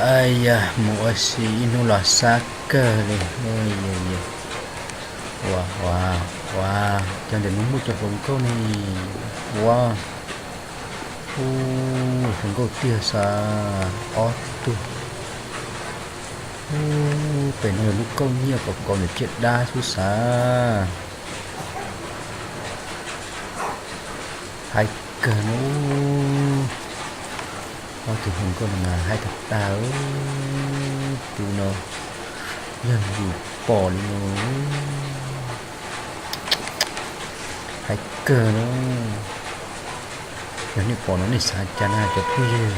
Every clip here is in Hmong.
Yog mus ua si ib hnub los sab kawg li. Ua, ua, ua, cov ntawm no muaj cov hluas nkauj ne. Ua, ub, hluas nkauj tiag xav, ob tug. Ub, pem no yog lub kauj nyiaj kom kaus ntawm ciaj dab xwb xav. Haib kawg no. Ob tug hluas nkauj no mas haib tag tag. Tus no yog yus pom li no. Haib kawg no. Yog nej pom no nej xav cas na cov phooj ywg?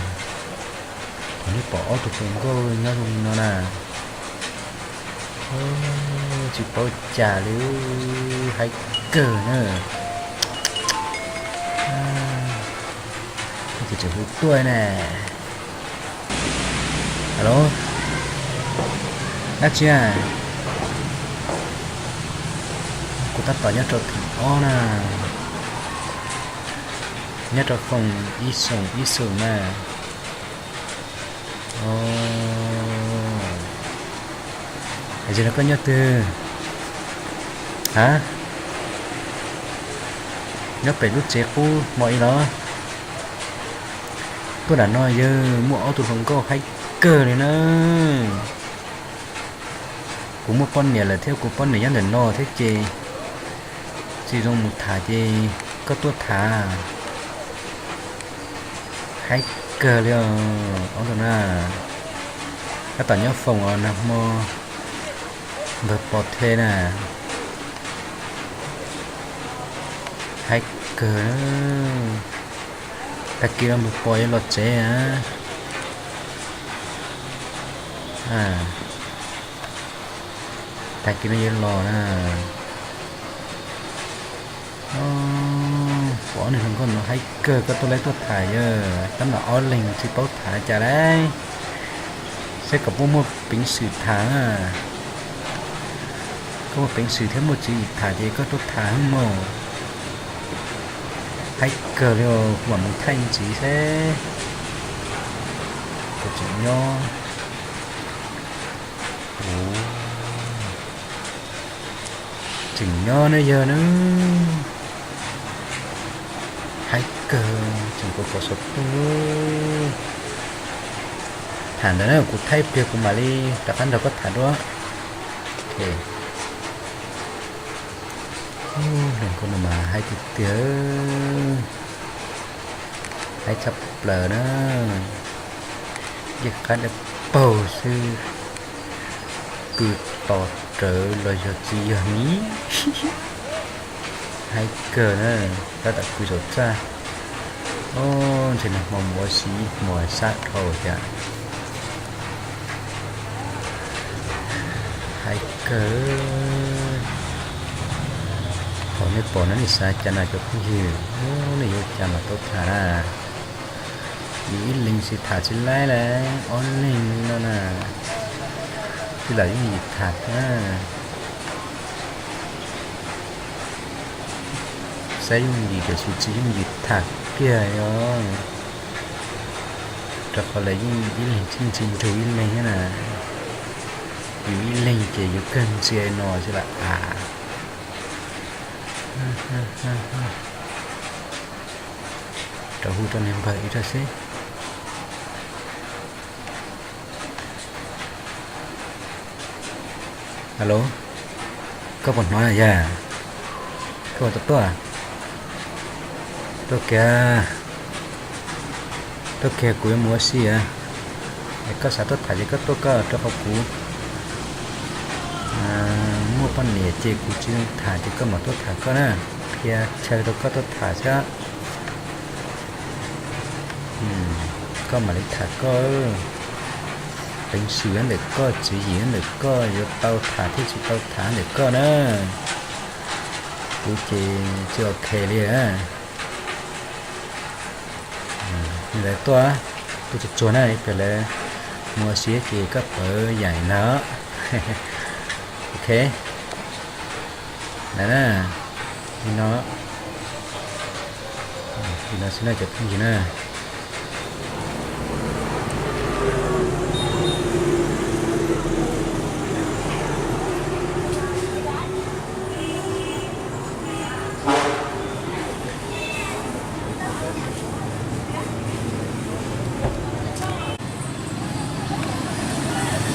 Thaum nej pom ob tug hluas nkauj nyob zoo li no na, tsis paub cas li, haib kawg na. Tus tseem hu tuaj ne. Alo, dab tsi? Kuv tab tom nyob rau theem ob na, nyob rau foom ib xoom ib xoom na. Ces no koj nyob twg? Ha, nyob pem lub tsev qub hmo ib los? Tuaj nram no yawg muaj ob tug hluas nkauj haib kawg li na. Kuv muaj poj niam lawm thiab, kuv poj niam nyob ntawm no thiab ces tsis zoo mus tham ces koj tuaj tham. Haib kawg li os ob tug na. Tab tom nyob foom os nag hmo npawg pos the na. Haib kawg. Tag kis no npawg pos yuav los tsev na. Tag kis no yuav los na. Pom ob niag hluas nkauj no haib kawg, koj tuaj laib tuaj tham yawg, tab mas ob leeg tsis paub tham cas lauj. Saib kom puas muaj peev xwm tham na. Koj muaj peev xwm thiab muaj tswv yim tham ces koj tuaj tham mog. Haib kawg li, kuv mam mus thaij ntxiv seb puas tseem nyob. Tseem nyob na yawg na. Haib kawg, tseem kov kov xov tooj. Tham ntawd na, kuv thaij pliag kuv mam li rov qab nrog koj tham dua. Hluas nkauj no mas haib tiag tiag, haib tshaj plaws na. Yeej qab dawb paug xwb, pw tos rawv los yog tsis yog ni. Haib kawg na, tab tom pw saum txaj. Ntshe nag hmo mus ua si ib hmos sab dhau thiab. Haib kawg. Thaum nej pom no nej xav cas na cov phooj ywg? Nej yuav cas mas tau tham na. Yus ib leeg tsis tham tsis laib lawm, ob leeg li no na, tij laum yooj yim tham thiab. Saib yooj yim tiam sis tsis yooj yim tham kiag os. Rau qhov lawv yeej ib leeg tsis ntxi nrug ib leeg thiab na. Yus ib leeg ces yus kawg ntxi no xwb lam av. Rau hu rau niag npawg ib rau seb. Alo, koj puas hnov na yawg? Koj puas tau tuaj? Tuaj kiag, tuaj kiag kuv yuav mus ua si. Es koj xav tuaj tham ces koj tuaj koj, rau qhov kuv muaj poj niam ces kuv tsis tham ces koj mam tuaj tham koj na. Qhia chaw rau koj tuaj tham xwb. Koj mam li tham koj. Peev xwm ntawm koj, tswv yim ntawm koj, yuav tau tham thiab tsis tau tham ntawm koj na. Kuv ces tsis ok li. Lawv tuaj, tuaj tsuag tsuag na, ib pliag lawv mus ua si ces koj pawv yaim ntag. Ok, na na, li no, li no xwb na cov phooj ywg na.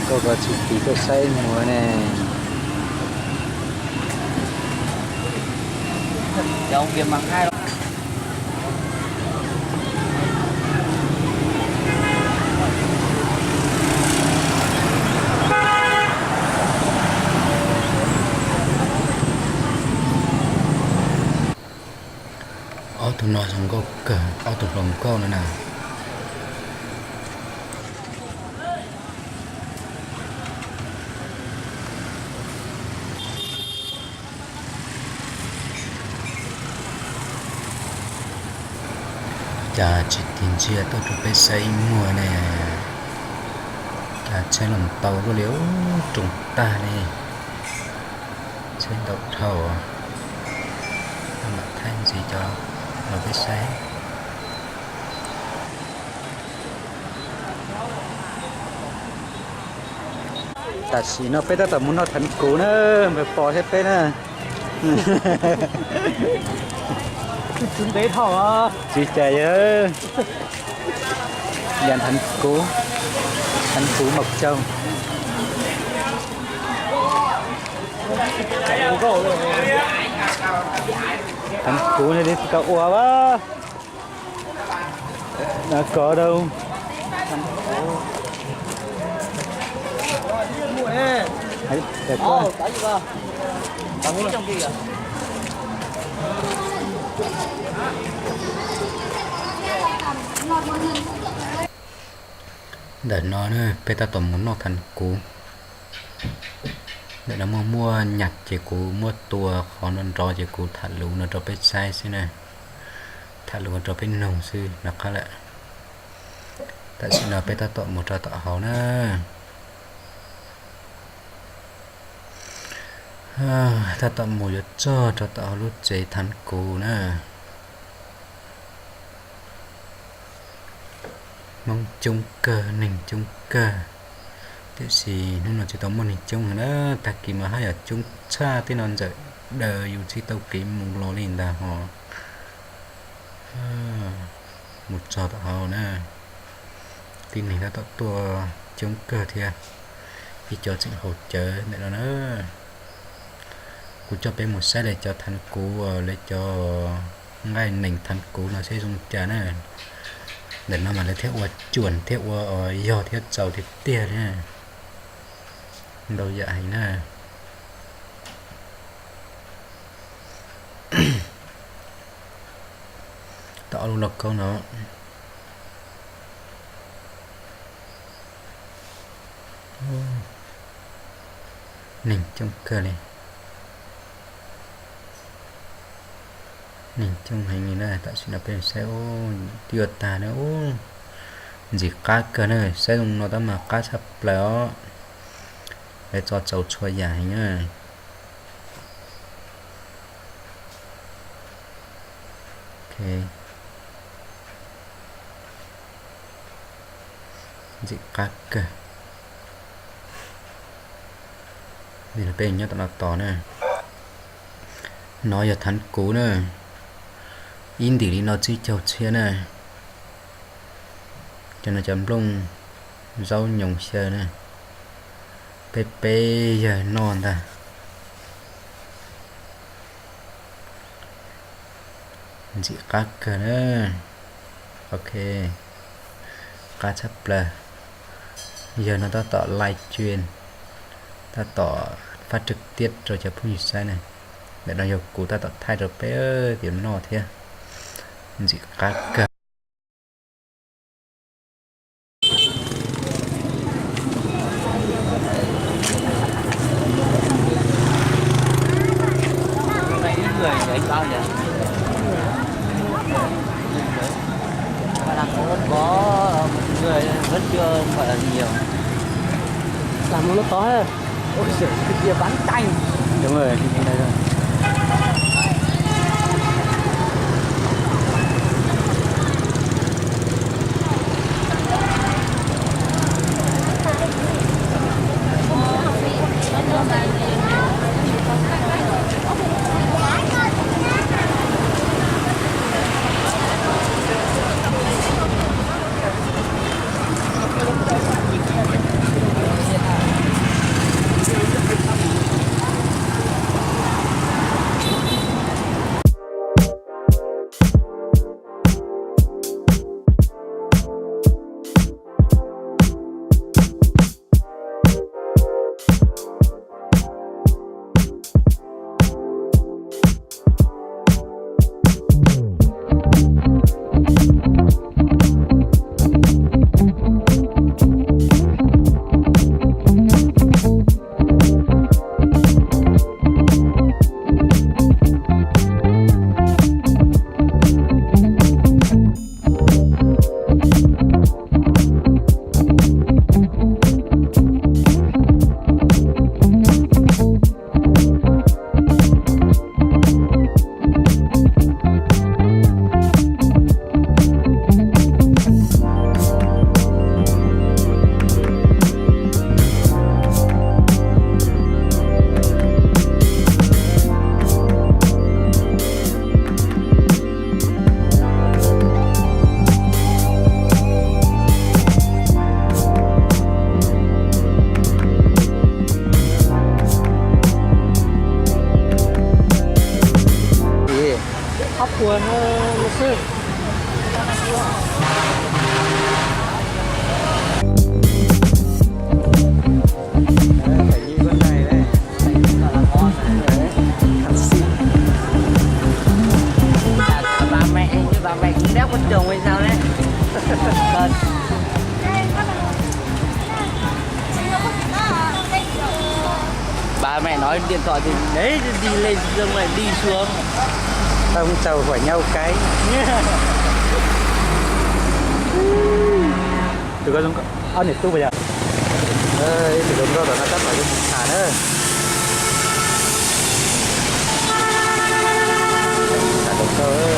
Koj tsis tiv tuaj saib muag ne. Ob tug no zoo nkauj kawg, ob tug hluas nkauj no na. Cas tsis tig ntsia tuaj rau peb saib muag ne. Cas tsheb los ntau luaj li, rooj tag li. Tsheb ntau dhau. Mam thaij ntxiv cov los peb saib. Tam sim no peb tab tom mus noj Thav Kuv na, npawg Pov thiab peb na. Tsis cas yog, yam Thav Kuv, Thav Kuv Mộc Châu. Thav Kuv li tsis tau ua a. Kov rau. Ntawm no peb tab tom mus noj Thav Kuv. Ntawm no muaj muaj nyaj ces kuv muab tua qhov no nrov ces kuv tham lus no rau peb saib xwb na. Tham lus rau peb noog xwb no qab lawm. Tam sim no peb tab tom mus rau tom hauv na. Tab tom mus yuav txog rau tom hauv lub tsev Thav Kuv na. Hmoob coob kawg, neeg coob kawg, tiam sis hnub no tsis tau muaj neeg coob heev na. Tag kis mas haj yam coob tshaj tej no, Ntxawm daws yus tsis tau kev mus los li ntag hos. Mus txog tom hauv na, tib neeg tab tom tuaj coob kawg thiab. Ib co tseem haus cawv ntawm no na. Kuv coj peb mus saib lawv cov Thav Kuv, lawv cov nqaij nees Thav Kuv no seb zoo cas na. Ntawm no mas lawv thiaj ua cuam thiab ua yog thiab txaus tiag tiag li. Ntau yam heev na. Tau ob lub lauj kaub no. Neeg coob kawg li. Neeg coob heev li na, tam sim no peb saib twb yuav tag na. Ntxim qab kawg na, saib zoo no tab mas qab tshaj plaws os. Lawv tso txaus txhua yam heev na. Ntxim qab kawg. Peb nyob tom no tos na. No yog Thav Kuv na. Ib ntim li no tsib caug txhiab na. Cov no cov nplooj zaub nyoos xyaw na. Peb peb yawg noj ntag. Ntxim qab kawg na. Ok, qab tshaj plaws. Yawg no tab tom live stream, tab tom phát trực tiếp rau cov phooj ywg saib na. Ntawm no yog kuv tab tom thaij rau peb tias noj thiab. Ntxim qab kawg. Ba năm có, có một người vẫn chưa gọi là nhiều. Làm một nó to ha. Ôi giời, cái kia vắng tanh. Đúng rồi, cái này rồi. Nói điện thoại thì đấy, đi lên Lâm Đồng lại đi xuống. Ông giàu của nhau cái. Tụi con, con, ông này tu bây giờ. Ê, tụi con có tao nó cắt vào cho một thả nữa. Thả đầu cơ.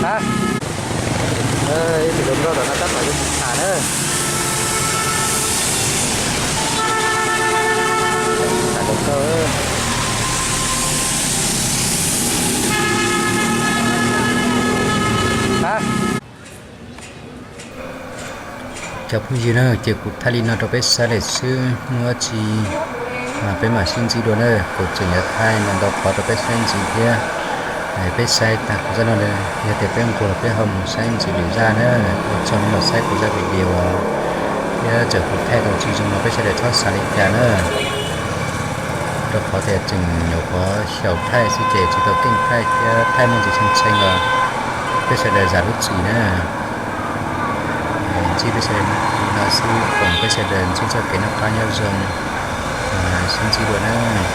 Hả? Ê, tụi con có tao nó cắt vào cho một thả nữa. Thả đầu cơ. Hả? Cov phooj ywg na, ces kuv thaij li no rau peb saib lawm xwb, muaj dab tsi peb mam sib ntsib dua na. Kuv tseem yuav thaij ntau qhov rau peb saib ntxiv thiab. Peb saib tag kuv zaj no, yog tias peb nquag los peb ho mus saib ntxiv lwm zaj na. Ua tsaug nej los saib kuv zaj video thiab, txawm kuv thaij tau tsis zoo los peb sawv daws txhob xav li cas na. Rau qhov tias tseem nyuam qhuav xyaum thaij xwb ces tsis tau keej thaij thiab, thaij muaj ntsis tshee tshee los peb sawv daws zam lub txim na. Ntsib peb sawv daws li no xwb, foom peb sawv daws ntsib txoj kev noj qab nyob zoo, sib ntsib dua nawb.